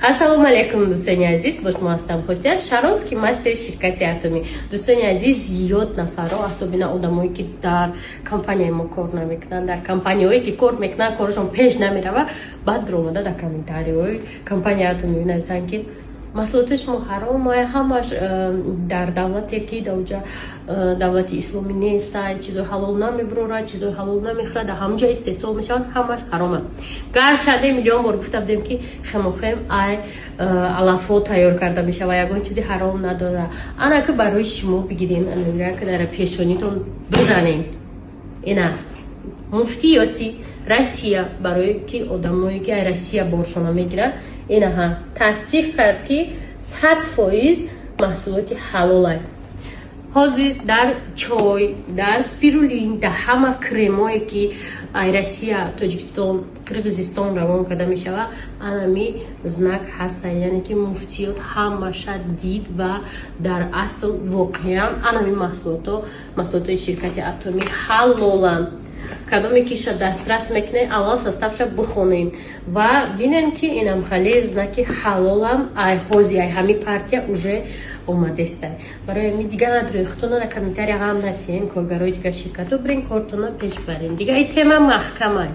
Ассалому алайкум, дӯстони азиз! Бо шумо ҳастам Хосият Шаронский, мастери ширкати Атомӣ. Дӯстони азиз, зиёд нафарро, особенно одамое, ки дар компанияи мо кор намекунанд, дар компанияҳое, ки кор мекунанд, корашон пеш намерава, баъд омада дар комментариҳои компанияи Атомӣ менависанд, ки маҳсулоти шумо ҳаром, ҳамаш дар давлате, ки даоҷа давлати исломӣ неста, чизои ҳалол намебурорад, чизои ҳалол намехӯрад, дар ҳамонҷо истеҳсол мешаванд, ҳамаш ҳароманд. Гарчанде миллион бор гуфта будем, ки хемохем ай алафҳо тайёр карда мешава, ягон чизи ҳаром надорад. Ана ки барои шумо бигирем, ки дар пешонитон бизанем. Ина муфтиёти Россия, барое ки одамое, ки ай Россия боршона мегиранд, инаҳа тасдиқ кард, ки 100% маҳсулоти ҳалолай. Ҳозир дар чой, дар спирулин, дар ҳама кремое, ки ай Россия, Тоҷикистон, Қирғизистон равон карда мешавад, анами знак ҳаста, яъне ки муфтиёт ҳамаша дид ва дар асл воқеан анами маҳсулото, маҳсулотои ширкати Атомӣ ҳалоланд. Кадоме киша дастрас мекунед, аввал составша бихонед ва бинед, ки инам хеле знаки ҳалолам ай ҳози ай ҳами партия уже омадеста. Барои ами дига надоред, худтона дар комментария ғам натиҳен. Коргарои дига ширкату бирен, кортона пеш барен. Дига и тема маҳкамай.